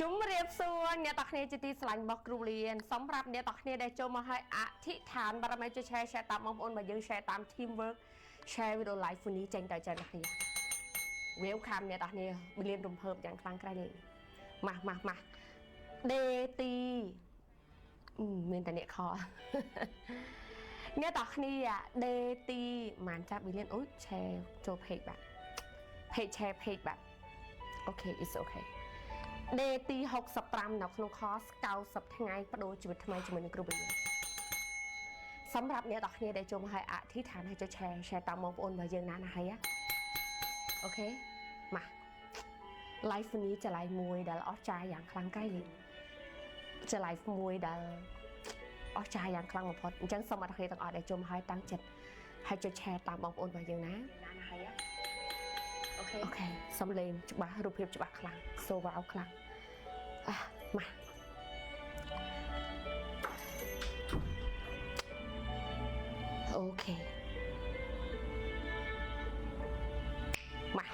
ជំរាបសួរអ្នកទាំងគ្នាជាទីស្រឡាញ់របស់គ្រូលៀនសម្រាប់អ្នកទាំងគ្នាដែលចូលមកឲ្យអធិដ្ឋានបារមីជួយ share share តាមបងប្អូនបើយើង share តាម team work share video live នេះចេញទៅច្រើនអ្នកគ្នា welcome អ្នកទាំងគ្នាបលៀនរំភើបយ៉ាងខ្លាំងក្រៃលែងម៉ាស់ម៉ាស់ម៉ាស់ដេទីមានតែអ្នកខអ្នកទាំងគ្នាដេទីម៉ានចាប់ប៊ីលៀនអូយ share ចូល page បាទ page share page បាទ okay, it's okay. Day ទី65នៅក្នុង course 90ថ្ងៃបដូរជីវិតថ្មីជាមួយនឹងគ្រូបញ្ញាសម្រាប់អ្នកទាំងគ្នាដែលចូលមកឲ្យអធិដ្ឋានឲ្យចុច share share តាមបងប្អូនរបស់យើងណាណាហើយ okay មក live នេះជា live មួយដែលអស្ចារ្យយ៉ាងខ្លាំងក្រៃលែងជា live មួយដែលអស្ចារ្យយ៉ាងខ្លាំងបំផុតអញ្ចឹងសូមអរគ្នាទាំងអស់ដែលចូលមកឲ្យតាំងចិត្តហើយចុច share តាមបងប្អូនរបស់យើងណាណាណាហើយ okay okay សំលេងច្បាស់រូបភាពច្បាស់ខ្លាំង so wow ខ្លាំងអាមក okay មក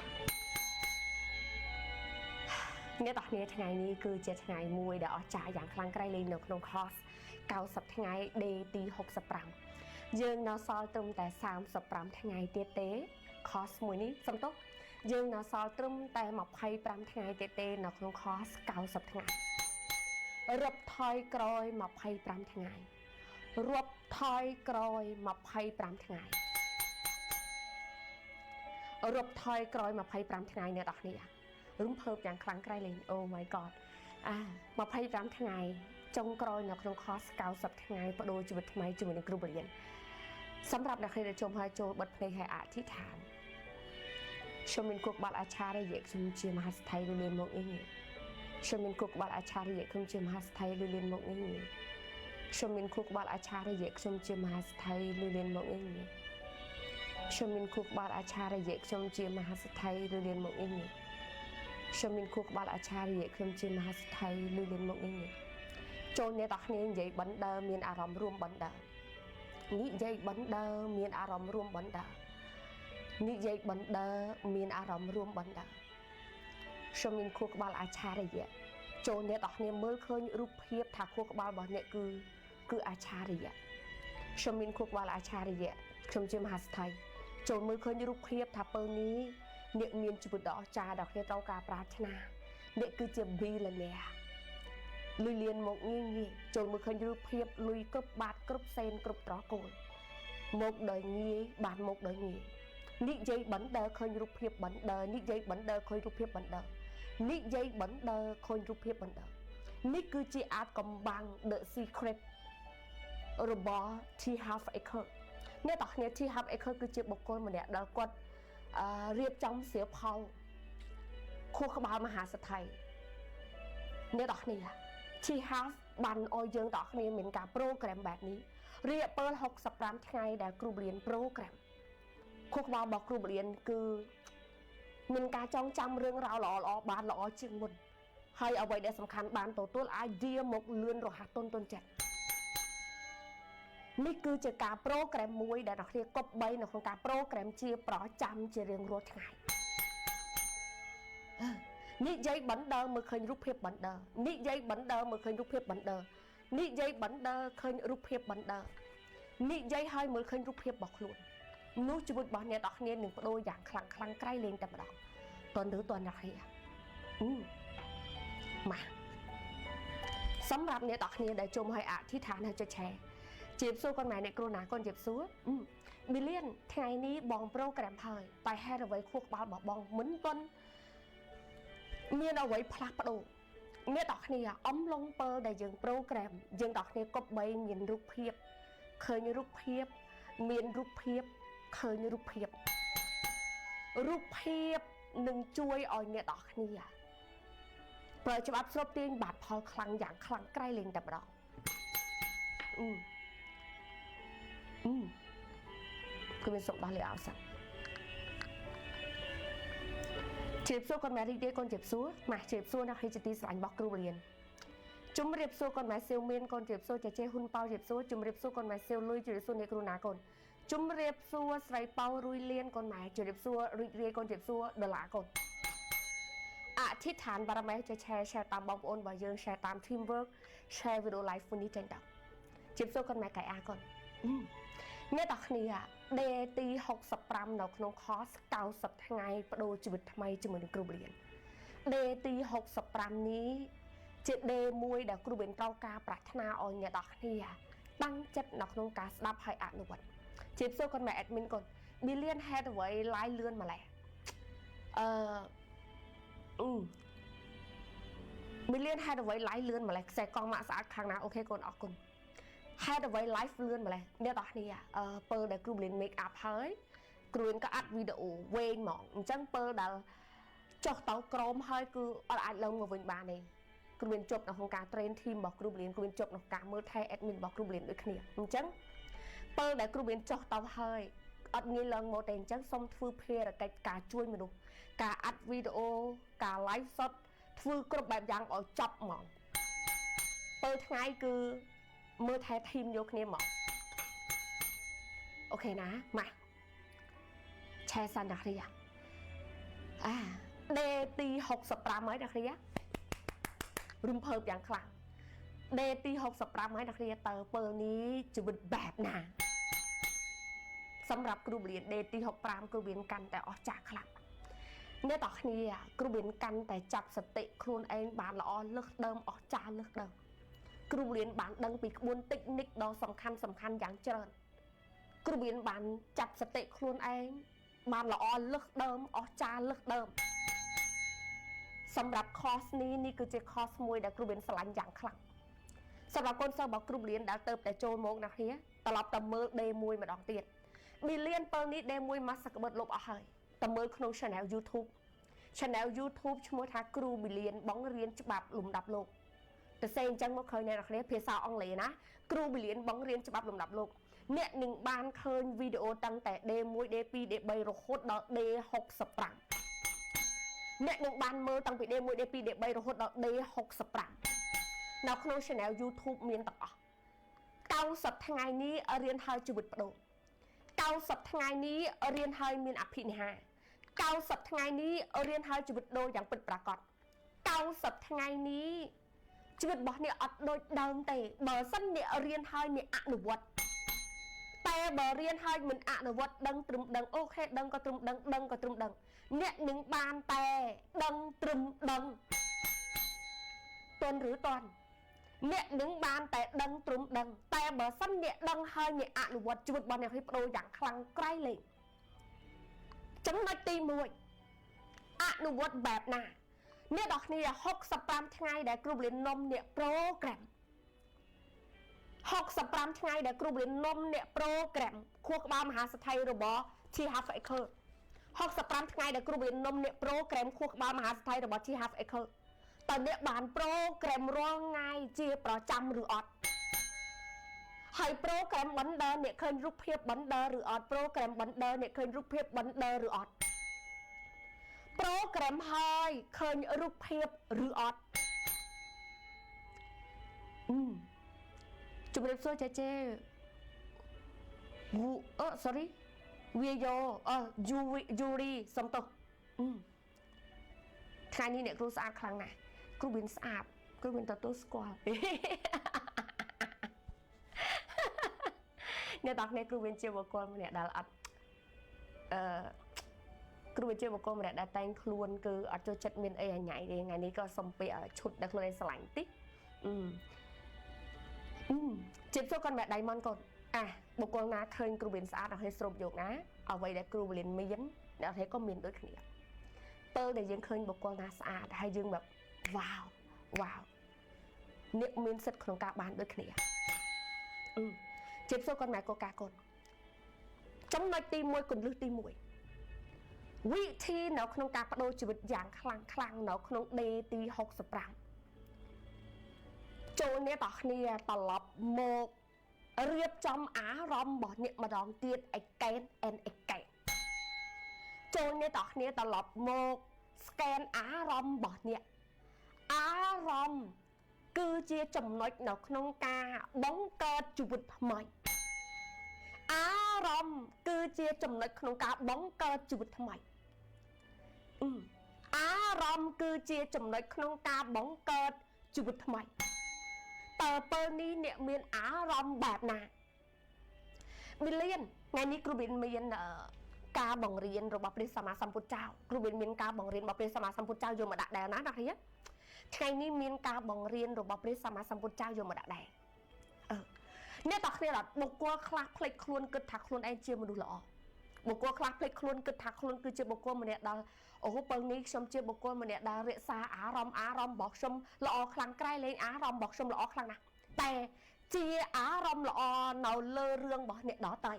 អ្នកទាំងគ្នាថ្ងៃនេះគឺជាថ្ងៃមួយដែលអស្ចារ្យយ៉ាងខ្លាំងក្រៃលែងនៅក្នុង course 90ថ្ងៃ day ទី65យើងនៅសល់ត្រឹមតែ35ថ្ងៃទៀតទេ course មួយនេះសំទោសយើងនៅសល់ត្រឹមតែ25ថ្ងៃទៀតទេនៅក្នុង course 90ថ្ងៃរាប់ថយក្រោយ25ថ្ងៃរាប់ថយក្រោយ25ថ្ងៃរាប់ថយក្រោយ25ថ្ងៃអ្នកនរគ្នារំភើបយ៉ាងខ្លាំងក្រៃលែង Oh my god អា25ថ្ងៃចុងក្រោយនៅក្នុង course 90ថ្ងៃបដូរជីវិតថ្មីជាមួយនឹងគ្រូបរិញ្ញាសម្រាប់អ្នកគ្នាដែលចូលហើយចូលបិទភ្នែកឲ្យអធិដ្ឋានខ្ញុំមានគុកបាត់អាចារ្យខ្ញុំជាមហាស្ថៃលឿនមកនេះខ្ញុំមានគុកបាត់អាចារ្យខ្ញុំជាមហាស្ថៃលឿនមកនេះខ្ញុំមានគុកបាត់អាចារ្យខ្ញុំជាមហាស្ថៃលឿនមកនេះខ្ញុំមានគុកបាត់អាចារ្យខ្ញុំជាមហាស្ថៃលឿនមកនេះខ្ញុំមានគុកបាត់អាចារ្យខ្ញុំជាមហាស្ថៃលឿនមកនេះចូលអ្នកទាំងគ្នានិយាយបណ្ដើមានអារម្មណ៍រួមបណ្ដើនិយាយបណ្ដើមានអារម្មណ៍រួមបណ្ដើនិយាយបណ្ដើមានអារម្មណ៍រួមបណ្ដើខ្ញុំមានខួរក្បាលអាចារ្យចូលអ្នកទាំងគ្នាមើលឃើញរូបភាពថាខួរក្បាលរបស់អ្នកគឺអាចារ្យខ្ញុំមានខួរក្បាលអាចារ្យខ្ញុំជាមហាស្ថៃចូលមើលឃើញរូបភាពថាពើនេះអ្នកមានជីវិតដ៏អស្ចារ្យដល់គ្នាត្រូវការប្រាថ្នាអ្នកគឺជា billionaire លុយលៀនមកងាយងាយចូលមើលឃើញរូបភាពលុយគ្រប់បាតគ្រប់សេនគ្រប់ត្រកូលមកដោយងាយបានមកដោយងាយនិយាយបណ្ដើឃើញរូបភាពបណ្ដើនិយាយបណ្ដើឃើញរូបភាពបណ្ដើនិយាយបណ្ដើឃើញរូបភាពបណ្ដើនេះគឺជាអាចកំបាំង the secret របស់ T Harv Eker អ្នកទាំងគ្នា T Harv Eker គឺជាបុគ្គលម្នាក់ដែលគាត់អឺរៀបចំសៀវភៅខួរក្បាលមហាសេដ្ឋីអ្នកទាំងគ្នា T Harv បានឲ្យយើងទាំងគ្នាមានការ program បែបនេះរយៈពេល65ថ្ងៃដែលគ្រូបរៀន program ខួរក្បាលរបស់គ្រូបរៀនគឺមានការចងចាំរឿងរ៉ាវល្អៗបានល្អជាងមុនហើយអ្វីដែលសំខាន់បានទទួល idea មកលឿនរហ័សទន់ទន់ចិត្តនេះគឺជាការ program មួយដែលអ្នកគ្នាគប្បីនៅក្នុងការ program ជាប្រចាំជារៀងរាល់ថ្ងៃនិយាយបណ្ដើមើលឃើញរូបភាពបណ្ដើនិយាយបណ្ដើមើលឃើញរូបភាពបណ្ដើនិយាយបណ្ដើឃើញរូបភាពបណ្ដើនិយាយឲ្យមើលឃើញរូបភាពរបស់ខ្លួននោះជីវិតរបស់អ្នកទាំងគ្នានឹងបដូរយ៉ាងខ្លាំងខ្លាំងក្រៃលែងតែម្ដងតន់ឬតន់អ្នកគ្នាអឺម៉ាសម្រាប់អ្នកទាំងគ្នាដែលជុំឲ្យអធិដ្ឋានឲ្យចុចឆែជាបសួរកូនម៉ែអ្នកគ្រូណាកូនជាបសួរប៊ីលៀនថ្ងៃនេះបង program ហើយតែហេតុអ្វីខួរក្បាលរបស់បងមិនទាន់មានអ្វីផ្លាស់ប្ដូរអ្នកទាំងគ្នាអំឡុងពេលដែលយើង program យើងទាំងគ្នាគប្បីមានរូបភាពឃើញរូបភាពមានរូបភាពឃើញរូបភាពរូបភាពនឹងជួយឲ្យអ្នកទាំងគ្នាប្រើច្បាប់ស្រូបទាញបាតផលខ្លាំងយ៉ាងខ្លាំងក្រៃលែងតែម្ដងអឺអឺគឺមានសុខដោះលេអោសិនជរាបសួរកូនម៉ែរីករាយកូនជរាបសួរម៉ាជរាបសួរអ្នកជាទីស្រឡាញ់របស់គ្រូរៀនជំរាបសួរកូនម៉ែសៀវមានកូនជរាបសួរចេចេហ៊ុនប៉ៅជរាបសួរជំរាបសួរកូនម៉ែសៀវលុយជរាបសួរអ្នកគ្រូណាកូនជំរាបសួរស្រីប៉ៅរួយលៀនកូនម៉ែជរាបសួររីករាយកូនជរាបសួរដុល្លារកូន អធិដ្ឋានបារមីចុច share share តាមបងប្អូនរបស់យើង share តាម teamwork share video live មួយនេះចេញទៅជិបសួរគាត់ម៉ែកៃអាគាត់អ្នកទាំងគ្នា day ទី65នៅក្នុង course 90ថ្ងៃបដូរជីវិតថ្មីជាមួយនឹងគ្រូបរៀន day ទី65នេះជា day មួយដែលគ្រូបរៀនត្រូវការប្រាថ្នាឲ្យអ្នកទាំងគ្នាតាំងចិត្តនៅក្នុងការស្ដាប់ហើយអនុវត្តជិបសួរគាត់ម៉ែ admin គាត់ billion ហេតុអ្វី live លឿនម្ល៉េះអឺអឺ million ហេតុអ្វី live លឿនម្លេះខ្សែកង់ម៉ាក់ស្អាតខាងណាOK កូនអរគុណហេតុអ្វី live លឿនម្លេះអ្នកទាំងគ្នាអឺពេលដែលគ្រូបលៀន make up ហើយគ្រូបលៀនក៏អាត់វីដេអូវែងហ្មងអញ្ចឹងពេលដែលចុះទៅក្រមហើយគឺអត់អាចឡើងមកវិញបានទេគ្រូបលៀនជប់នៅក្នុងការ train team របស់គ្រូបលៀនគ្រូបលៀនជប់នៅក្នុងការមើលថែ admin របស់គ្រូបលៀនដូចគ្នាអញ្ចឹងពេលដែលគ្រូបលៀនចុះទៅហើយអត់ងាយឡើងមកទេអញ្ចឹងសូមធ្វើភារកិច្ចការជួយមនុស្សការអាត់វីដេអូការ live សុទ្ធធ្វើគ្រប់បែបយ៉ាងឲ្យចប់ហ្មងពេលថ្ងៃគឺមើលថែ team យកគ្នាមក OK ណាមកឆែសិនដល់គ្នាអា day ទី65ហើយដល់គ្នារំភើបយ៉ាងខ្លាំង day ទី65ហើយដល់គ្នាតើពេលនេះជីវិតបែបណាសម្រាប់គ្រូបរៀន day ទី65គ្រូបរៀនកាន់តែអស្ចារ្យខ្លាំងអ្នកទាំងគ្នាគ្រូបរៀនកាន់តែចាប់សតិខ្លួនឯងបានល្អលើសដើមអស្ចារ្យលើសដើមគ្រូបរៀនបានដឹងពីក្បួនតិចនិកដ៏សំខាន់សំខាន់យ៉ាងច្រើនគ្រូបរៀនបានចាប់សតិខ្លួនឯងបានល្អលើសដើមអស្ចារ្យលើសដើមសម្រាប់ course នេះនេះគឺជា course មួយដែលគ្រូបរៀនស្រឡាញ់យ៉ាងខ្លាំងសម្រាប់កូនសិស្សរបស់គ្រូបរៀនដែលទៅតែចូលមកណាគ្នាត្រឡប់ទៅមើល day 1ម្ដងទៀត billion ពេលនេះ day 1មកសក្បិតលុបអស់ហើយតើមើលក្នុង channel YouTube channel YouTube ឈ្មោះថាគ្រូប៊ីលៀនបងរៀនច្បាប់លំដាប់លោកទៅសេអញ្ចឹងមកឃើញអ្នកនរគ្នាភាសាអង់គ្លេសណាគ្រូប៊ីលៀនបងរៀនច្បាប់លំដាប់លោកអ្នកនឹងបានឃើញវីដេអូតាំងតែ day 1 day 2 day 3រហូតដល់ day 65អ្នកនឹងបានមើលតាំងពី day 1 day 2 day 3រហូតដល់ day 65នៅក្នុង channel YouTube មានទាំងអស់90ថ្ងៃនេះរៀនហើយជីវិតបដូរ90ថ្ងៃនេះរៀនហើយមានអភិនិហា90ថ្ងៃនេះរៀនហើយជីវិតដូរយ៉ាងពិតប្រាកដ90ថ្ងៃនេះជីវិតរបស់អ្នកអត់ដូចដើមទេបើសិនអ្នករៀនហើយអ្នកអនុវត្តតែបើរៀនហើយមិនអនុវត្តដឹងត្រឹមដឹង OK ដឹងក៏ត្រឹមដឹងដឹងក៏ត្រឹមដឹងអ្នកនឹងបានតែដឹងត្រឹមដឹងតន់ឬតន់អ្នកនឹងបានតែដឹងត្រឹមដឹងតែបើសិនអ្នកដឹងហើយអ្នកអនុវត្តជីវិតរបស់អ្នកឲ្យបដូរយ៉ាងខ្លាំងក្រៃលែងចំណុចទី1អនុវត្តបែបណាអ្នកនរគ្នា65ថ្ងៃដែលគ្រូបលិននំអ្នក program 65ថ្ងៃដែលគ្រូបលិននំអ្នក program ខួរក្បាលមហាសេដ្ឋីរបស់ T Harv Eker 65ថ្ងៃដែលគ្រូបលិននំអ្នក program ខួរក្បាលមហាសេដ្ឋីរបស់ T Harv Eker តើអ្នកបាន program រាល់ថ្ងៃជាប្រចាំឬអត់ហើយ program បណ្ដើអ្នកឃើញរូបភាពបណ្ដើឬអត់ program បណ្ដើអ្នកឃើញរូបភាពបណ្ដើឬអត់ program ហើយឃើញរូបភាពឬអត់អឺជំរាបសួរចេចេវូអឺ sorry វាយោអឺយូយូរីសំទោសអឺថ្ងៃនេះអ្នកគ្រូស្អាតខ្លាំងណាស់គ្រូមានស្អាតគ្រូមានទទួលស្គាល់អ្នកទាំងគ្នាគ្រូមានជាបុគ្គលម្នាក់ដែលអត់អឺគ្រូជាបុគ្គលម្នាក់ដែលតែងខ្លួនគឺអត់ចូលចិត្តមានអីឲ្យញ៉ៃទេថ្ងៃនេះក៏សុំពាក្យឈុតដែលខ្លួនឯងស្រឡាញ់តិចអឺអឺជិបសួរគាត់មែនដៃម៉នកូនអាបុគ្គលណាឃើញគ្រូមានស្អាតឲ្យស្រូបយកណាអ្វីដែលគ្រូវលិនមានអ្នកឯងក៏មានដូចគ្នាពេលដែលយើងឃើញបុគ្គលណាស្អាតហើយយើងបែបវ៉ាវវ៉ាវអ្នកមានសិទ្ធិក្នុងការបានដូចគ្នាអឺជិបសួរគាត់ម៉ែកូកាកូនចំណុចទី1គន្លឹះទី1វិធីនៅក្នុងការបដូរជីវិតយ៉ាងខ្លាំងខ្លាំងនៅក្នុង day ទី65ចូលអ្នកទាំងគ្នាត្រឡប់មករៀបចំអារម្មណ៍របស់អ្នកម្ដងទៀត again and again ចូលអ្នកទាំងគ្នាត្រឡប់មក scan អារម្មណ៍របស់អ្នកអារម្មណ៍គឺជាចំណុចនៅក្នុងការបង្កើតជីវិតថ្មីអារម្មណ៍គឺជាចំណុចក្នុងការបង្កើតជីវិតថ្មីអឺ អារម្មណ៍គឺជាចំណុចក្នុងការបង្កើតជីវិតថ្មីតើពេលនេះអ្នកមានអារម្មណ៍បែបណាប៊ីលៀនថ្ងៃនេះគ្រូប៊ីនមានការបង្រៀនរបស់ព្រះសម្មាសម្ពុទ្ធเจ้าគ្រូប៊ីនមានការបង្រៀនរបស់ព្រះសម្មាសម្ពុទ្ធเจ้าយកមកដាក់ដែរណាអ្នកគ្នាថ្ងៃនេះមានការបង្រៀនរបស់ព្រះសម្មាសម្ពុទ្ធเจ้าយកមកដាក់ដែរអ្នកតាគ្នាបុគ្គលខ្លះភ្លេចខ្លួនគិតថាខ្លួនឯងជាមនុស្សល្អបុគ្គលខ្លះភ្លេចខ្លួនគិតថាខ្លួនគឺជាបុគ្គលម្នាក់ដែលអូពេលនេះខ្ញុំជាបុគ្គលម្នាក់ដែលរក្សាអារម្មណ៍អារម្មណ៍របស់ខ្ញុំល្អខ្លាំងក្រែលែងអារម្មណ៍របស់ខ្ញុំល្អខ្លាំងណាស់តែជាអារម្មណ៍ល្អនៅលើរឿងរបស់អ្នកដទៃ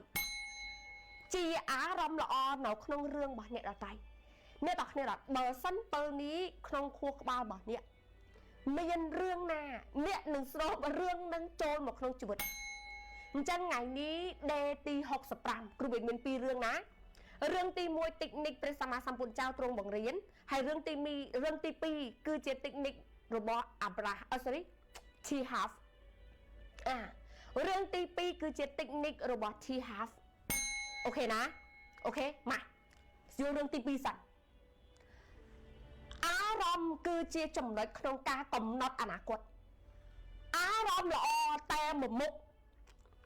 ជាអារម្មណ៍ល្អនៅក្នុងរឿងរបស់អ្នកដទៃអ្នកតាគ្នាបើសិនពេលនេះក្នុងខួរក្បាលរបស់អ្នកមានរឿងណាអ្នកនឹងស្រូបរឿងនឹងចូលមកក្នុងជីវិតអញ្ចឹងថ្ងៃនេះដេទី65គ្រូវិមាន2រឿងណារឿងទី1តិចនិកព្រះសម្មាសម្ពុទ្ធเจ้าទ្រង់បង្រៀនហើយរឿងទី2រឿងទី2គឺជាតិចនិករបស់អាប់រ៉ា sorry T half រឿងទី2គឺជាតិចនិករបស់ T half អូខេណាអូខេមកយករឿងទី2សិនអារម្មណ៍គឺជាចំណុចក្នុងការកំណត់អនាគតអារម្មណ៍ល្អតែមួយមុខ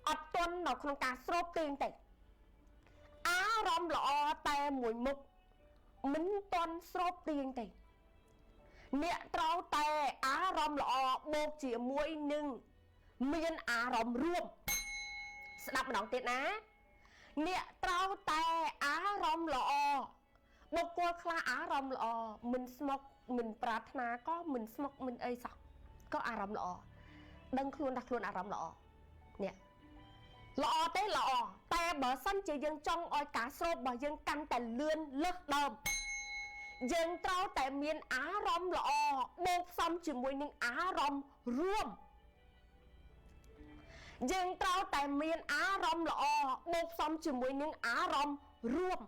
អត់ទាន់នៅក្នុងការស្រូបទាញទេអារម្មណ៍ល្អតែមួយមុខមិនទាន់ស្រូបទាញទេអ្នកត្រូវតែអារម្មណ៍ល្អបូកជាមួយនឹងមានអារម្មណ៍រួមស្ដាប់ម្ដងទៀតណាអ្នកត្រូវតែអារម្មណ៍ល្អបុគ្គលខ្លះអារម្មណ៍ល្អមិនស្មុកមិនប្រាថ្នាក៏មិនស្មុកមិនអីសោះក៏អារម្មណ៍ល្អដឹងខ្លួនថាខ្លួនអារម្មណ៍ល្អនេះល្អទេល្អតែបើសិនជាយើងចង់ឲ្យការស្រូបរបស់យើងកាន់តែលឿនលើសដើមយើងត្រូវតែមានអារម្មណ៍ល្អបូកផ្សំជាមួយនឹងអារម្មណ៍រួមយើងត្រូវតែមានអារម្មណ៍ល្អបូកផ្សំជាមួយនឹងអារម្មណ៍រួម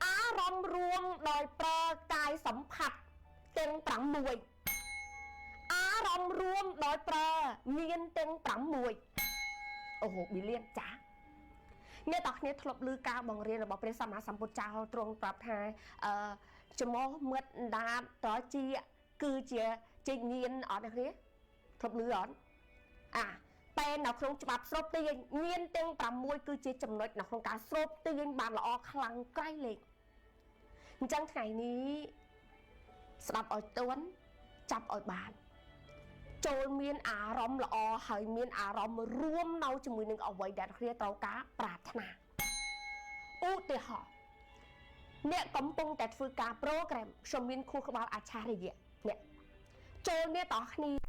អារម្មណ៍រួមដោយប្រើកាយសម្ផត្តិទាំង6អារម្មណ៍រួមដោយប្រើមានទាំង6អូហូប៊ីលៀនចាអ្នកតាគ្នាធ្លាប់ឮការបង្រៀនរបស់ព្រះសម្មាសម្ពុទ្ធเจ้าទ្រង់ប្រាប់ថាច្រមុះមិត្តដាតត្រចៀកគឺជាជញ្ញាណអត់អ្នកគ្នាធ្លាប់ឮអត់តែនៅក្នុងច្បាប់ស្រូបទាញមានទាំង6គឺជាចំណុចនៅក្នុងការស្រូបទាញបានល្អខ្លាំងក្រៃលែងអញ្ចឹងថ្ងៃនេះស្ដាប់ឲ្យទន់ចាប់ឲ្យបានចូលមានអារម្មណ៍ល្អហើយមានអារម្មណ៍រួមនៅជាមួយនឹងអ្វីដែលគ្នាត្រូវការប្រាថ្នាឧទាហរណ៍អ្នកកំពុងតែធ្វើការ program ខ្ញុំមានខួរក្បាលអច្ឆរិយៈអ្នកចូលអ្នកតគ្នា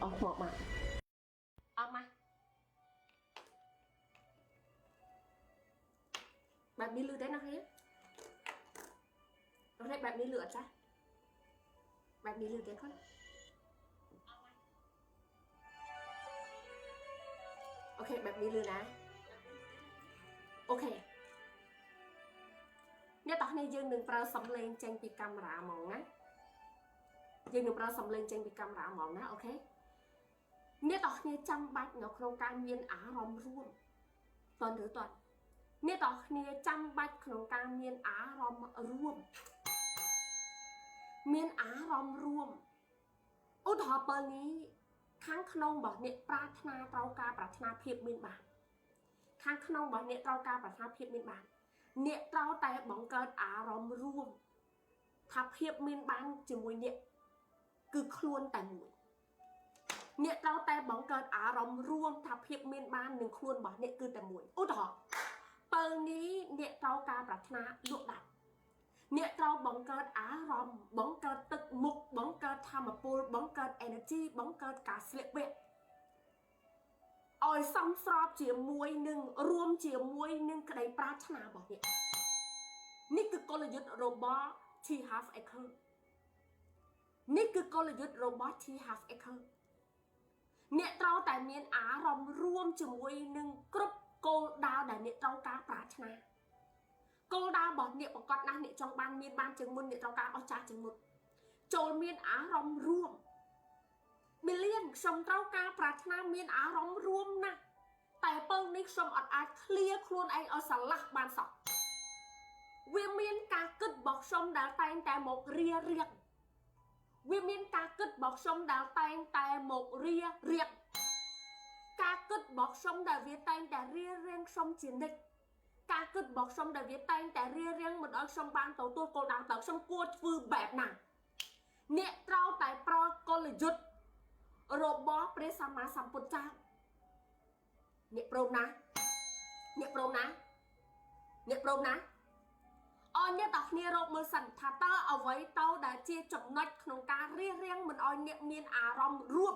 អស់មកមកអស់មកបែបនេះលឺទេណាគ្នានេះបែបនេះលឺអត់ចាបែបនេះលឺទេគាត់អូខេបែបនេះលឺណាអូខេអ្នកតោះនេះយើងនឹងប្រើសំឡេងចេញពីកាមេរ៉ាហ្មងណាយើងនឹងប្រើសំឡេងចេញពីកាមេរ៉ាហ្មងណាអូខេអ្នកតោះគ្នាចាំបាច់នៅក្នុងការមានអារម្មណ៍រួមតន់ឬតន់ អ្នកទាំងគ្នាចាំបាច់ក្នុងការមានអារម្មណ៍រួមមានអារម្មណ៍រួមឧទាហរណ៍ពេលនេះខាងក្នុងរបស់អ្នកប្រាថ្នាត្រូវការប្រាថ្នាភាពមានបានខាងក្នុងរបស់អ្នកត្រូវការប្រាថ្នាភាពមានបានអ្នកត្រូវតែបង្កើតអារម្មណ៍រួមថាភាពមានបានជាមួយអ្នកគឺខ្លួនតែមួយអ្នកត្រូវតែបង្កើតអារម្មណ៍រួមថាភាពមានបាននឹងខ្លួនរបស់អ្នកគឺតែមួយឧទាហរណ៍ពេលនេះអ្នកត្រូវការប្រាថ្នាលក់ដាច់អ្នកត្រូវបង្កើតអារម្មណ៍បង្កើតទឹកមុខបង្កើតធម៌ពលបង្កើត energy បង្កើតការស្លៀកពាក់ឲ្យសមស្របជាមួយនឹងរួមជាមួយនឹងក្តីប្រាថ្នារបស់អ្នកនេះគឺកលយុទ្ធរបស់ T Harv Eker នេះគឺកលយុទ្ធរបស់ T Harv Eker អ្នកត្រូវតែមានអារម្មណ៍រួមជាមួយនឹងគ្រប់គោលដៅដែលអ្នកត្រូវការប្រាថ្នាគោលដៅរបស់អ្នកប្រកាសណាស់អ្នកចង់បានមានបានជាងមុនអ្នកត្រូវការអស្ចារ្យជាងមុនចូលមានអារម្មណ៍រួមប៊ីលៀនខ្ញុំត្រូវការប្រាថ្នាមានអារម្មណ៍រួមណាស់តែពេលនេះខ្ញុំអត់អាច clear ខ្លួនឯងឲ្យស្រឡះបានសោះវាមានការគិតរបស់ខ្ញុំដែលតែងតែមករារាងវាមានការគិតរបស់ខ្ញុំដែលតែងតែមករារាងការគិតរបស់ខ្ញុំដែលវាតែងតែរារាងខ្ញុំជានិច្ចការគិតរបស់ខ្ញុំដែលវាតែងតែរារាងមិនឲ្យខ្ញុំបានទទួលគោលដៅតើខ្ញុំគួរធ្វើបែបណាអ្នកត្រូវតែប្រើកលយុទ្ធរបស់ព្រះសម្មាសម្ពុទ្ធเจ้าអ្នកព្រមណាអ្នកព្រមណាអ្នកព្រមណាអរអ្នកទាំងគ្នារកមើលសិនថាតើអ្វីទៅដែលជាចំណុចក្នុងការរៀបរៀងមិនឲ្យអ្នកមានអារម្មណ៍រួម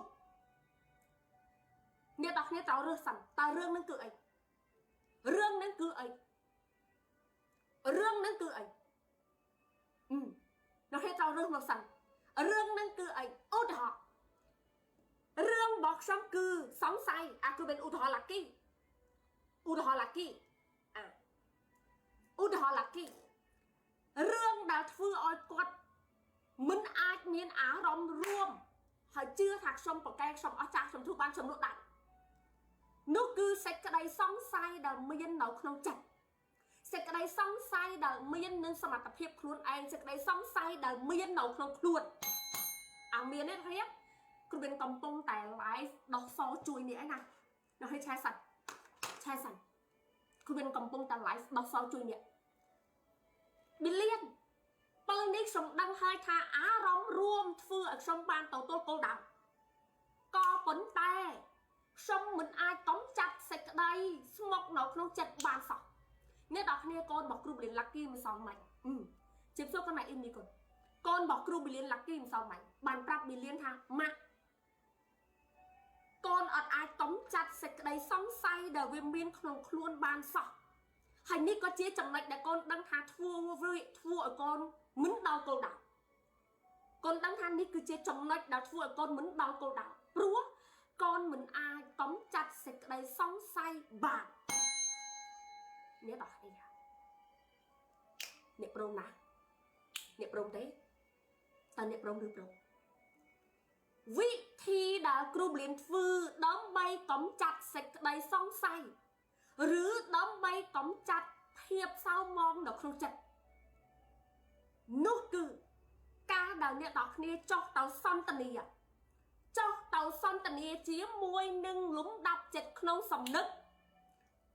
អ្នកទាំងគ្នាត្រូវរើសសិនតើរឿងនឹងគឺអីរឿងនឹងគឺអីរឿងនឹងគឺអីអ្នកគ្នាត្រូវរើសមកសិនរឿងនឹងគឺអីឧទាហរណ៍រឿងរបស់ខ្ញុំគឺសង្ស័យអាគឺเป็นឧទាហរណ៍ឡាគីឧទាហរណ៍ឡាគីអាឧទាហរណ៍ឡាគីរឿងដែលធ្វើឲ្យគាត់មិនអាចមានអារម្មណ៍រួមហើយជឿថាខ្ញុំប្រកែខ្ញុំអស់ចាស់ខ្ញុំធ្វើបានខ្ញុំលក់ដាច់នោះគឺសេចក្តីសង្ស័យដែលមាននៅក្នុងចិត្តសេចក្តីសង្ស័យដែលមាននឹងសមត្ថភាពខ្លួនឯងសេចក្តីសង្ស័យដែលមាននៅក្នុងខ្លួនអាមានទេគ្នាគ្រូមានកំពុងតែ live ដោះសជួយនេះឯណានៅឲ្យឆែសិនឆែសិនគ្រូមានកំពុងតែ live ដោះសជួយនេះប៊ីលៀនពេលនេះខ្ញុំដឹងហើយថាអារម្មណ៍រួមធ្វើឲ្យខ្ញុំបានទទួលគោលដៅក៏ប៉ុន្តែខ្ញុំមិនអាចកំចាត់សេចក្តីស្មុកនៅក្នុងចិត្តបានសោះអ្នកទាំងគ្នាកូនរបស់គ្រូប៊ីលៀនឡាក់គីមិនសមមិនជិបសួរកូនម៉ែអ៊ីមនេះកូនកូនរបស់គ្រូប៊ីលៀនឡាក់គីមិនសមមិនបានប្រាប់ប៊ីលៀនថាម៉ាក់កូនអត់អាចកំចាត់សេចក្តីសង្ស័យដែលវាមានក្នុងខ្លួនបានសោះហើយនេះក៏ជាចំណុចដែលកូនដឹងថាធ្វើវាធ្វើឲ្យកូនមិនដល់គោលដៅកូនដឹងថានេះគឺជាចំណុចដែលធ្វើឲ្យកូនមិនដល់គោលដៅព្រោះកូនមិនអាចកំចាត់សេចក្តីសង្ស័យបានអ្នកទាំងគ្នាអ្នកព្រមណាអ្នកព្រមទេតើអ្នកព្រមឬព្រមវិធីដែលគ្រូបលៀនធ្វើដើម្បីកំចាត់សេចក្តីសង្ស័យឬដើម្បីកំចាត់ភាពសៅមងនៅក្នុងចិត្តនោះគឺការដែលអ្នកទាំងគ្នាចុះទៅសន្ទនាចុះទៅសន្ទនាជាមួយនឹងលំដាប់ចិត្តក្នុងសំណឹក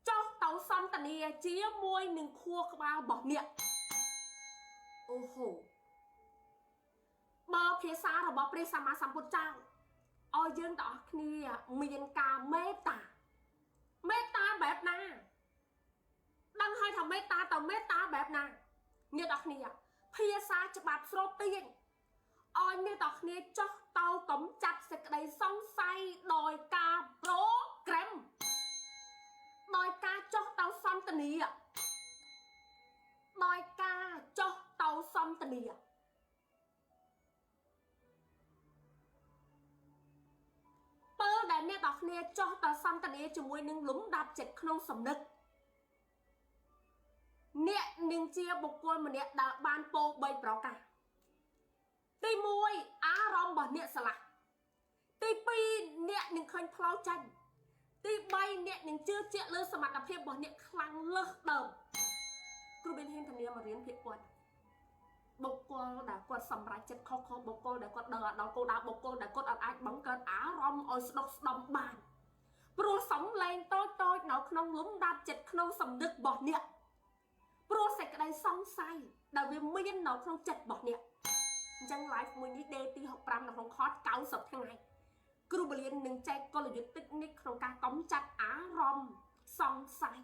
ចុះទៅសន្ទនាជាមួយនឹងខួរក្បាលរបស់អ្នកអូហូបើភាសារបស់ព្រះសម្មាសម្ពុទ្ធเจ้าឲ្យយើងទាំងអស់គ្នាមានការមេត្តាមេត្តាបែបណាដឹងហើយថាមេត្តាតើមេត្តាបែបណាអ្នកទាំងអស់គ្នាភាសាច្បាប់ស្រូបទាញឲ្យអ្នកទាំងគ្នាចុះទៅកំចាត់សេចក្តីសង្ស័យដោយការប្រូក្រាមដោយការចុះទៅសន្ទនាដោយការចុះទៅសន្ទនាពេលដែលអ្នកទាំងគ្នាចុះទៅសន្ទនាជាមួយនឹងលំដាប់ចិត្តក្នុងសំណឹកអ្នកនឹងជាបុគ្គលម្នាក់ដែលបានពោ3ប្រការទី1អារម្មណ៍របស់អ្នកស្រឡះទី2អ្នកនឹងឃើញផ្លូវចេញ ទី3អ្នកនឹងជឿជាក់លើសមត្ថភាពរបស់អ្នកខ្លាំងលើសដើមគ្រូប៊ីនហ៊ានធានាមករៀនភាពគាត់បុគ្គលដែលគាត់សម្រេចចិត្តខុសៗបុគ្គលដែលគាត់ដឹងអត់ដល់គោលដៅបុគ្គលដែលគាត់អត់អាចបង្កើតអារម្មណ៍ឲ្យស្ដុកស្ដំបានព្រោះសំឡេងតូចតូចនៅក្នុងលំដាប់ចិត្តក្នុងសំនឹករបស់អ្នកព្រោះសេចក្តីសង្ស័យដែលវាមាននៅក្នុងចិត្តរបស់អ្នកអញ្ចឹង live មួយនេះ day ទី65នៅក្នុង course 90ថ្ងៃគ្រូបលៀននឹងចែកកលយុទ្ធតិចនិចក្នុងការកំចាត់អារម្មណ៍សង្ស័យ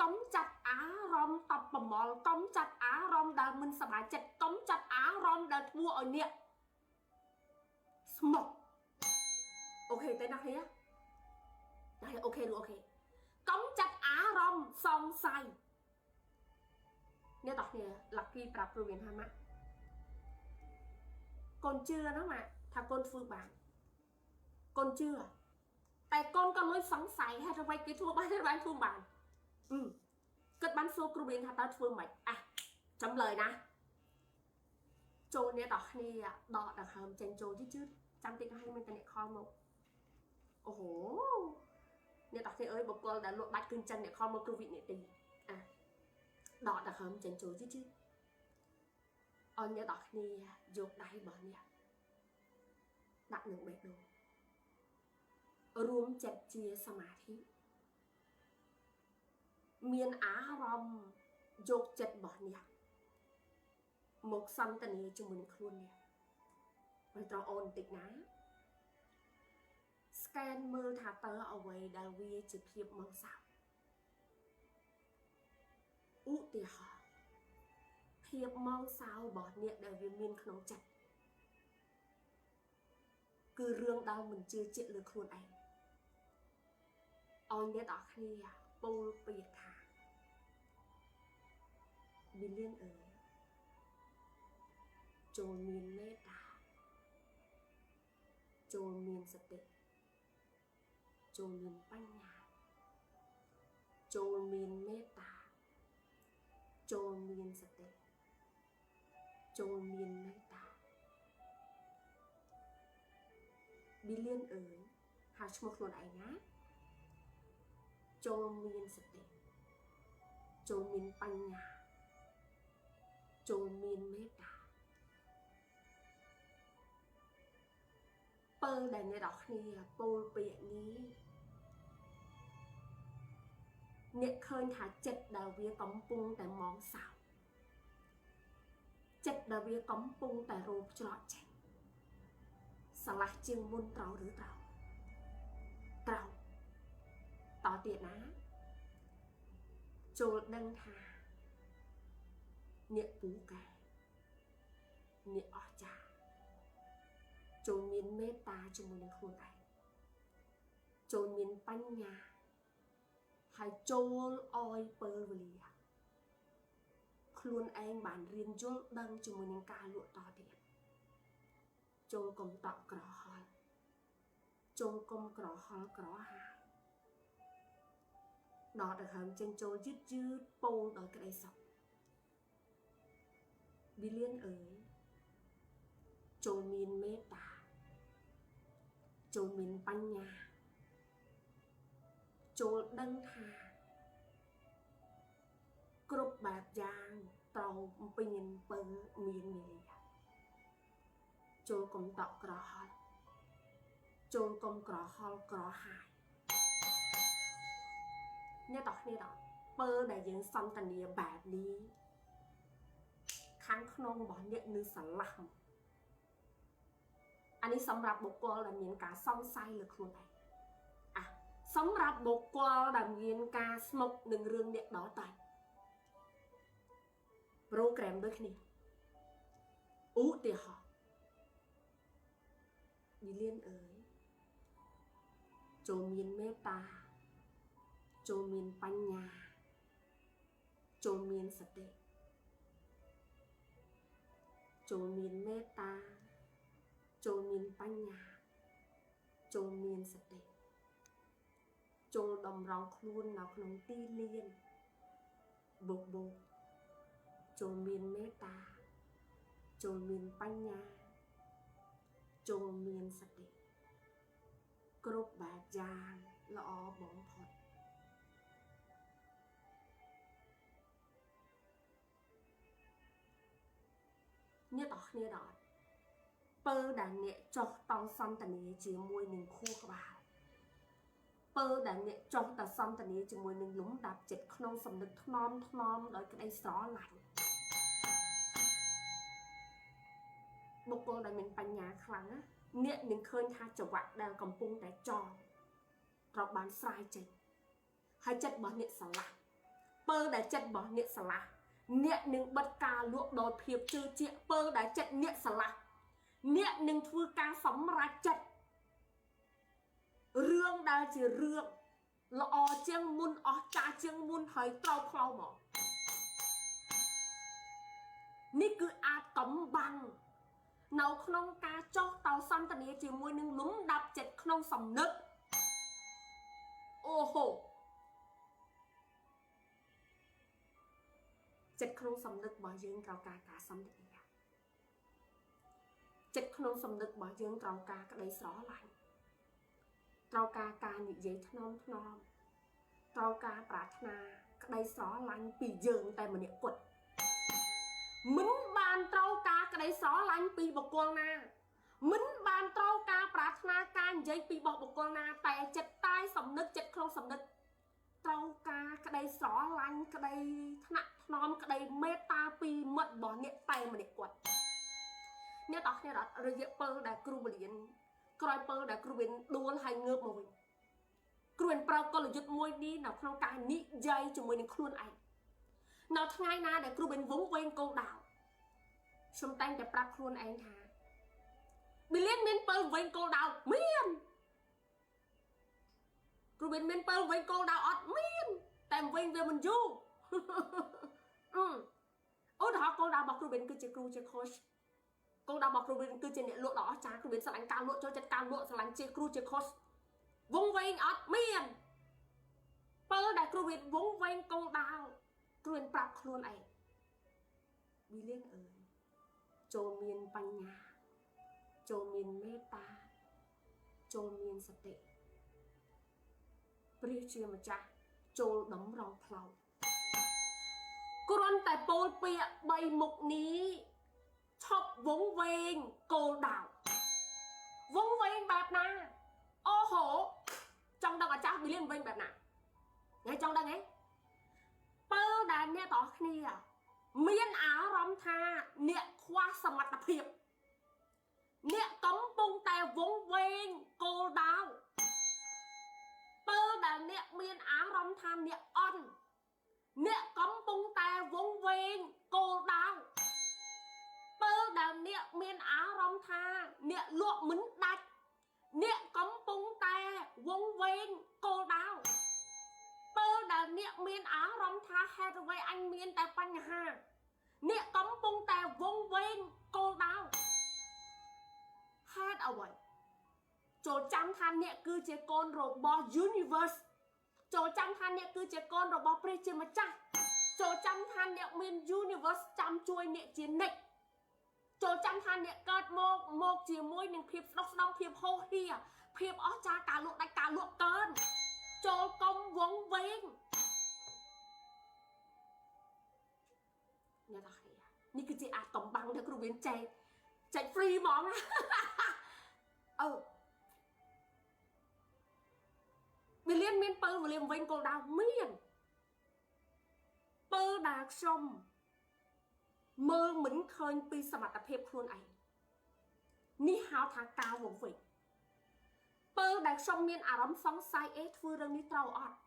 កំចាត់អារម្មណ៍តបប្រមល់កំចាត់អារម្មណ៍ដែលមិនសប្បាយចិត្តកំចាត់អារម្មណ៍ដែលធ្វើឲ្យអ្នកស្មុក OK ទេណាគ្នាតែ OK ឬ OK កំចាត់អារម្មណ៍សង្ស័យអ្នកតោះគ្នា Lucky ប្រាប់គ្រូវៀនថាម៉ាក់កូនជឿណាម៉ាក់ថាកូនធ្វើបានកូនជឿតែកូនក៏លួចសង្ស័យហេតុអ្វីគេធ្វើបានបានធ្វើបានអឺគិតបានសួរគ្រូរៀនថាតើធ្វើម៉េចអះចាំlờiណាចូលអ្នកតោះគ្នាដកដង្ហើមចេញចូលយឺតៗចាំតិចឲ្យមានតែអ្នក call មកអូហូអ្នកតោះគ្នាអើយបុគ្គលដែលលក់ដាច់គឺចឹងអ្នក call មកគ្រូវិនាទីអាដកដង្ហើមចេញចូលយឺតៗឲ្យអ្នកតោះគ្នាយកដៃរបស់អ្នកដាក់នឹងបេះដូងរួមចិត្តជាសមាធិមានអារម្មណ៍យកចិត្តរបស់អ្នកមកសន្ទនាជាមួយនឹងខ្លួនអ្នកមិនត្រូវអូនបន្តិចណា scan មើលថាតើអ្វីដែលវាជាភាពមកសោឧទាហរណ៍ភាពមកសោរបស់អ្នកដែលវាមានក្នុងចិត្តគឺរឿងដែលមិនជឿជាក់លើខ្លួនឯងឲ្យអ្នកទាំងអស់គ្នាពោលពាក្យថាប៊ីលៀនអើយចូលមានមេត្តាចូលមានសតិចូលមានបញ្ញាចូលមានមេត្តាចូលមានសតិចូលមានមេត្តាប៊ីលៀនអើយហៅឈ្មោះខ្លួនឯងណាចូលមានសតិចូលមានបញ្ញាចូលមានមេត្តាពើដែលអ្នកនរគ្នាពោលពាក្យនេះអ្នកឃើញថាចិត្តដែលវាកំពុងតែមងសោចិត្តដែលវាកំពុងតែរោបច្រកចេញស្រឡះជាងមុនត្រូវឬត្រូវត្រូវតទៀតណាចូលដឹងថាអ្នកពូកែអ្នកអស្ចារ្យចូលមានមេត្តាជាមួយនឹងខ្លួនឯងចូលមានបញ្ញាហើយចូលអោយពេលវេលាខ្លួនឯងបានរៀនយល់ដឹងជាមួយនឹងការលក់តទៀតចូលកុំតក់ក្រហល់ចូលកុំក្រហល់ក្រហាយដកដង្ហើមចេញចូលយឺតយឺតពោលដោយក្តីសុខប៊ីលៀនអើយចូលមានមេត្តាចូលមានបញ្ញាចូលដឹងថាគ្រប់បែបយ៉ាងត្រូវពេញពើមានមេលាចូលកុំតក់ក្រហល់ចូលកុំក្រហល់ក្រហាយអ្នកតោះគ្នាតោះពើដែលយើងសន្ទនាបែបនេះខាងក្នុងរបស់អ្នកនឹងស្រឡះអានេះសម្រាប់បុគ្គលដែលមានការសង្ស័យលើខ្លួនឯងអះសម្រាប់បុគ្គលដែលមានការស្មុគនឹងរឿងអ្នកដទៃប្រូក្រាមដូចគ្នាឧទាហរណ៍ប៊ីលៀនអើយចូលមានមេត្តាចូលមានបញ្ញាចូលមានសតិចូលមានមេត្តាចូលមានបញ្ញាចូលមានសតិចូលតម្រង់ខ្លួននៅក្នុងទីលានបូកបូកចូលមានមេត្តាចូលមានបញ្ញាចូលមានសតិគ្រប់បែបយ៉ាង ល្អបំផុតអ្នកទាំងគ្នាដល់ពើដែលអ្នកចុះតង់សន្តានាជាមួយនឹងខួរក្បាលពើដែលអ្នកចុះតសន្តានាជាមួយនឹងលំដាប់ចិត្តក្នុងសំណឹកថ្នមថ្នមដោយក្តីស្រឡាញ់បុគ្គលដែលមានបញ្ញាខ្លាំងណាអ្នកនឹងឃើញថាចង្វាក់ដែលកំពុងតែចងត្រូវបានស្រាយចេញហើយចិត្តរបស់អ្នកស្រឡះពើដែលចិត្តរបស់អ្នកស្រឡះអ្នកនឹងបិទការលក់ដោយភាពជឿជាក់ពើដែលចិត្តអ្នកស្រឡះអ្នកនឹងធ្វើការសម្រេចចិត្តរឿងដែលជារឿងល្អជាងមុនអស្ចារ្យជាងមុនហើយត្រូវផ្លូវមកនេះគឺអាចកំបាំងនៅក្នុងការចោះតសន្តានាជាមួយនឹងលំដាប់ចិត្តក្នុងសំណឹកអូហូចិត្តក្នុងសំណឹករបស់យើងត្រូវការការសន្តានាចិត្តក្នុងសំណឹករបស់យើងត្រូវការក្តីស្រឡាញ់ត្រូវការការនិយាយថ្នមថ្នមត្រូវការប្រាថ្នាក្តីស្រឡាញ់ពីយើងតែម្នាក់គត់មិនបានត្រូវការក្តីស្រឡាញ់ពីបុគ្គលណាមិនបានត្រូវការប្រាថ្នាការនិយាយពីរបស់បុគ្គលណាតែចិត្តតែសំណឹកចិត្តក្នុងសំណឹកត្រូវការក្តីស្រឡាញ់ក្តីថ្នាក់ថ្នមក្តីមេត្តាពីមិត្តរបស់អ្នកតែម្នាក់គាត់អ្នកតោះគ្នាដល់រយៈពេលដែលគ្រូបលៀនក្រោយពេលដែលគ្រូវិនដួលហើយងើបមកវិញគ្រូវិនប្រើកលយុទ្ធមួយនេះនៅក្នុងការនិយាយជាមួយនឹងខ្លួនឯងនៅថ្ងៃណាដែលគ្រូវិនវង្វេងគោលដៅខ្ញុំតែងតែប្រាប់ខ្លួនឯងថាប៊ីលៀនមានពេលវែងគោលដៅមានគ្រូវិនមានពេលវែងគោលដៅអត់មានតែវែងវាមិនយូរឧទាហរណ៍គោលដៅរបស់គ្រូវិនគឺជាគ្រូជា coach គោលដៅរបស់គ្រូវិនគឺជាអ្នកលក់ដ៏អស្ចារ្យគ្រូវិនស្រឡាញ់ការលក់ចូលចិត្តការលក់ស្រឡាញ់ជាគ្រូជា coach វង្វេងអត់មានពេលដែលគ្រូវិនវង្វេងគោលដៅគ្រូវិនប្រាប់ខ្លួនឯងវីលៀនអើយចូលមានបញ្ញាចូលមានមេត្តាចូលមានសតិព្រះជាម្ចាស់ចូលតម្រង់ផ្លូវគ្រាន់តែពោលពាក្យបីមុខនេះឈប់វង្វេងគោលដៅវង្វេងបែបណាអូហូចង់ដឹងអាចារ្យប៊ីលៀនវិញបែបណាថ្ងៃចង់ដឹងហ៎ពេលដែលអ្នកទាំងអស់គ្នាមានអារម្មណ៍ថាអ្នកខ្វះសមត្ថភាពអ្នកកំពុងតែវង្វេងគោលដៅពេលដែលអ្នកមានអារម្មណ៍ថាអ្នកអន់អ្នកកំពុងតែវង្វេងគោលដៅពេលដែលអ្នកមានអារម្មណ៍ថាអ្នកលក់មិនដាច់អ្នកកំពុងតែវង្វេងគោលដៅពេលដែលអ្នកមានអារម្មណ៍ថាហេតុអ្វីអញមានតែបញ្ហាអ្នកកំពុងតែវង្វេងគោលដៅហេតុអ្វីចូលចាំថាអ្នកគឺជាកូនរបស់ Universe ចូលចាំថាអ្នកគឺជាកូនរបស់ព្រះជាម្ចាស់ចូលចាំថាអ្នកមាន Universe ចាំជួយអ្នកជានិច្ចចូលចាំថាអ្នកកើតមកជាមួយនឹងភាពស្ដុកស្ដំភាពហោហៀភាពអស្ចារ្យការលក់ដាច់ការលក់កើនចូលកុំវង្វេងអ្នកទាំងគ្នានេះគឺជាអាចកំបាំងដែលគ្រូវិនចែក free ហ្មងណាអឺវិលៀនមានពើវិលៀនវិញគោលដៅមានពើដែលខ្ញុំមើលមិនឃើញពីសមត្ថភាពខ្លួនឯងនេះហៅថាការវង្វេងពើដែលខ្ញុំមានអារម្មណ៍សង្ស័យអេធ្វើរឿងនេះត្រូវអត់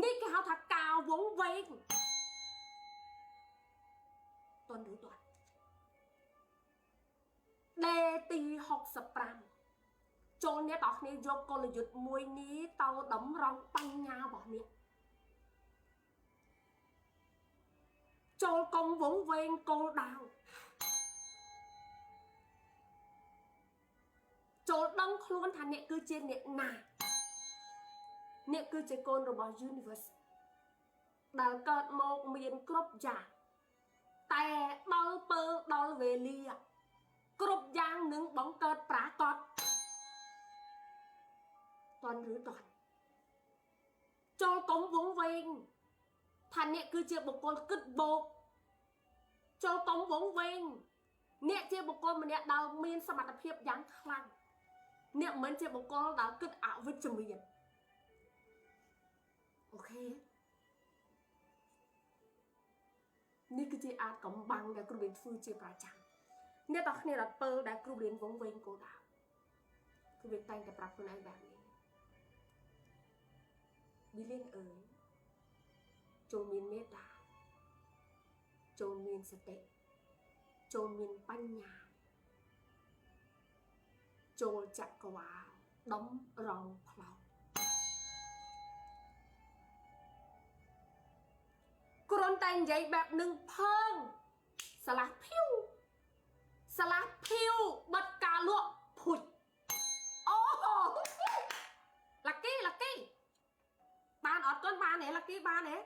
នេះគេហៅថាការវង្វេងតន់ឬតន់ដេទី65ចូលអ្នកទាំងអស់គ្នាយកកលយុទ្ធមួយនេះទៅតម្រង់បញ្ញារបស់អ្នកចូលកុំវង្វេងគោលដៅចូលដឹងខ្លួនថាអ្នកគឺជាអ្នកណាអ្នកគឺជាកូនរបស់ Universe ដែលកើតមកមានគ្រប់យ៉ាងតែដល់ពេលដល់វេលាគ្រប់យ៉ាងនឹងបង្កើតប្រាកដតន់ឬតន់ ចូលកុំវងវែងថាអ្នកគឺជាបុគ្គលគិតបោកចូលកុំវងវែងអ្នកជាបុគ្គលម្នាក់ដែលមានសមត្ថភាពយ៉ាងខ្លាំងអ្នកមិនជាបុគ្គលដែលគិតអវិជ្ជមានអូខេនេះគឺជាអាចកំបាំងដែលគ្រូរៀនធ្វើជាប្រចាំអ្នកទាំងគ្នារត់ពើដែលគ្រូរៀនវងវែងគោលដៅគ្រូរៀនតែងតែប្រាប់ខ្លួនឯងបែបនេះប៊ីលៀនអើយចូលមានមេត្តាចូលមានសតិចូលមានបញ្ញាចូលចក្រវាលដំរងផ្លោគ្រាន់តែនិយាយបែបនឹងផើងស្លាស់ភៀវស្លាស់ភៀវបិទការលក់ភុចអូឡាគីឡាគីបានអត់កូនបានទេឡាគីបានទេ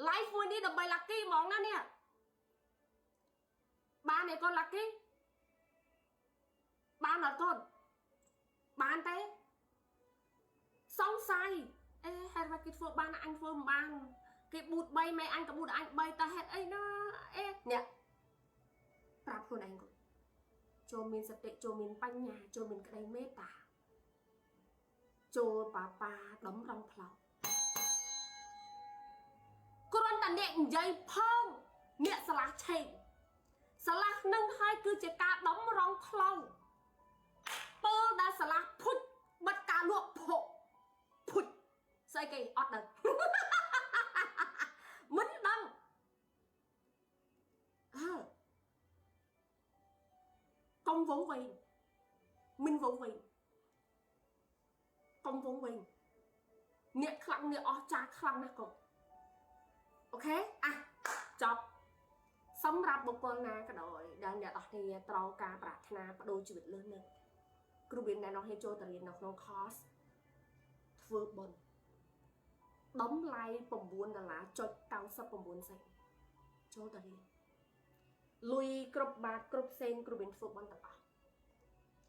live មួយនេះដើម្បីឡាគីហ្មងណានេះបានទេកូនឡាគីបានអត់កូនបានទេសង្ស័យអេហេតុម៉េចគេធ្វើបានអញធ្វើមិនបានគេប៊ូត3ម៉ែអញក៏ប៊ូតអញ3តើហេតុអីណាអេអ្នកប្រាប់ខ្លួនឯងកូនចូលមានសតិចូលមានបញ្ញាចូលមានក្តីមេត្តាចូលប៉ាប៉ាដំរងផ្លោគ្រាន់តែអ្នកនិយាយផងអ្នកស្លាស់ឆេងស្លាស់នឹងហើយគឺជាការដំរងផ្លូវពើដែលស្លាស់ភុចបិទការលក់ភុភុចស្អីគេអត់ដឹងមិនដឹងអើកុំវងវែងមិនវងវែងកុំវងវែងអ្នកខ្លាំងអ្នកអស្ចារ្យខ្លាំងណាស់កូនអូខេអាចប់សម្រាប់បុគ្គលណាក៏ដោយដែលអ្នកនរគ្នាត្រូវការប្រាថ្នាបដូរជីវិតលើសនឹងគ្រូមានអ្នកនរគ្នាចូលទៅរៀននៅក្នុង course ធ្វើបុណ្យតម្លៃ9.99ដុល្លារសេនចូលទៅរៀនលុយគ្រប់បាតគ្រប់សេនគ្រូមានធ្វើបុណ្យទាំងអស់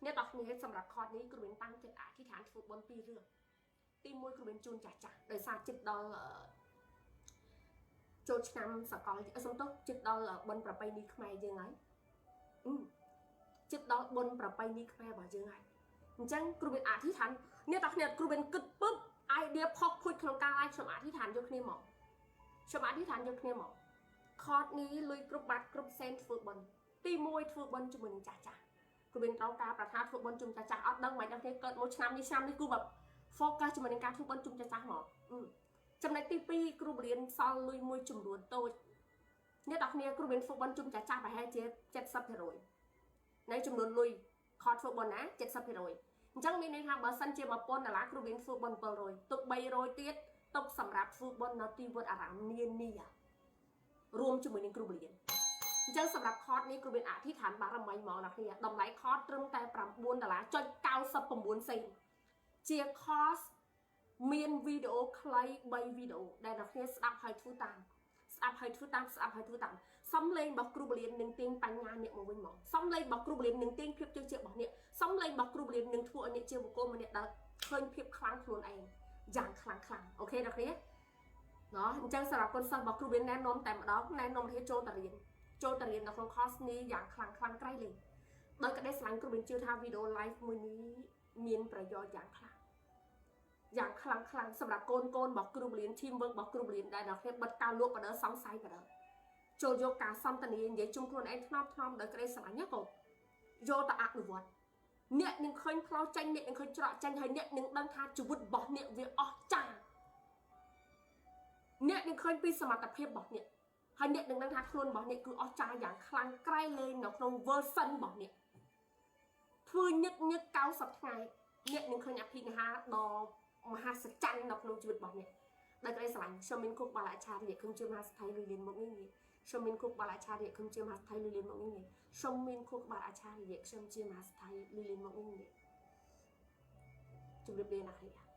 អ្នកនរគ្នាសម្រាប់ course នេះគ្រូមានតាំងចិត្តអធិដ្ឋានធ្វើបុណ្យពីររឿងទី1គ្រូមានជូនចាស់ចាស់ដោយសារចិត្តដល់ចូលឆ្នាំសកលសំទោសចិត្តដល់បុណ្យប្រពៃណីខ្មែរយើងហើយចិត្តដល់បុណ្យប្រពៃណីខ្មែររបស់យើងហើយអញ្ចឹងគ្រូមានអធិដ្ឋានអ្នកទាំងគ្នាគ្រូមានគិតពឹប idea ផុសភុចក្នុងការ live ខ្ញុំអធិដ្ឋានយកគ្នាមកខ្ញុំអធិដ្ឋានយកគ្នាមកខតនេះលុយគ្រប់បាតគ្រប់សេនធ្វើបុណ្យទី1ធ្វើបុណ្យជាមួយនឹងចាស់ចាស់គ្រូមានត្រូវការប្រាថ្នាធ្វើបុណ្យជុំចាស់ចាស់អត់ដឹងមិនដល់គ្នាកើតមកឆ្នាំនេះឆ្នាំនេះគ្រូបែប focus ជាមួយនឹងការធ្វើបុណ្យជុំចាស់ចាស់មកចំណុចទី2គ្រូបរៀនសល់លុយមួយចំនួនតូចអ្នកទាំងគ្នាគ្រូមានធ្វើបុណ្យជុំចាស់ចាស់ប្រហែលជា70%នៃចំនួនលុយខតធ្វើបុណ្យណា70%អញ្ចឹងមានន័យថាបើសិនជា1000ដុល្លារគ្រូមានធ្វើបុណ្យ700ទុក300ទៀតទុកសម្រាប់ធ្វើបុណ្យនៅទីវត្តអារាមនានារួមជាមួយនឹងគ្រូបរៀនអញ្ចឹងសម្រាប់ខតនេះគ្រូមានអធិដ្ឋានបារមីហ្មងណាគ្នាតម្លៃខតត្រឹមតែ9ដុល្លារចុច99សេនជា course មានវីដេអូខ្លី3វីដេអូដែលអ្នកគ្នាស្ដាប់ហើយធ្វើតាមស្ដាប់ហើយធ្វើតាមស្ដាប់ហើយធ្វើតាមសំលេងរបស់គ្រូបលៀននឹងទាញបញ្ញាអ្នកមកវិញមកសំលេងរបស់គ្រូបលៀននឹងទាញភាពជឿជាក់របស់អ្នកសំលេងរបស់គ្រូបលៀននឹងធ្វើឲ្យអ្នកជាបុគ្គលម្នាក់ដែលឃើញភាពខ្លាំងខ្លួនឯងយ៉ាងខ្លាំងខ្លាំងអូខេអ្នកគ្នាណោះអញ្ចឹងសម្រាប់កូនសិស្សរបស់គ្រូបលៀនណែនាំតែម្ដងណែនាំឲ្យចូលទៅរៀនចូលទៅរៀននៅក្នុង course នេះយ៉ាងខ្លាំងខ្លាំងក្រៃលែងដោយក្តីស្រឡាញ់គ្រូបលៀនជឿថាវីដេអូ live មួយនេះមានប្រយោជន៍យ៉ាងខ្លាំងយ៉ាងខ្លាំងខ្លាំងសម្រាប់កូនកូនរបស់គ្រូបលៀន team work របស់គ្រូបលៀនដែលដល់គ្នាបិទការលក់បដិសង្ស័យបដិចូលយកការសន្ទនានិយាយជុំខ្លួនឯងថ្នមថ្នមដោយក្តីស្រឡាញ់ណាកូនយកទៅអនុវត្តអ្នកនឹងឃើញផ្លូវចេញអ្នកនឹងឃើញច្រកចេញហើយអ្នកនឹងដឹងថាជីវិតរបស់អ្នកវាអស្ចារ្យអ្នកនឹងឃើញពីសមត្ថភាពរបស់អ្នកហើយអ្នកនឹងដឹងថាខ្លួនរបស់អ្នកគឺអស្ចារ្យយ៉ាងខ្លាំងក្រៃលែងនៅក្នុង version របស់អ្នកធ្វើញឹកញឹក90ថ្ងៃអ្នកនឹងឃើញអភិនិហាដ៏មហាសច្ចរនៅក្នុងជីវិតរបស់អ្នកដោយក្តីស្រឡាញ់ខ្ញុំមានគុកបាលអច្ឆរិយៈខ្ញុំជាមហាស្ថិលីលៀនមកនេះខ្ញុំមានគុកបាលអច្ឆរិយៈខ្ញុំជាមហាស្ថិលីលៀនមកនេះខ្ញុំមានគុកបាលអច្ឆរិយៈខ្ញុំជាមហាស្ថិលីលៀនមកនេះជម្រាបលាអ្នកគ្នា។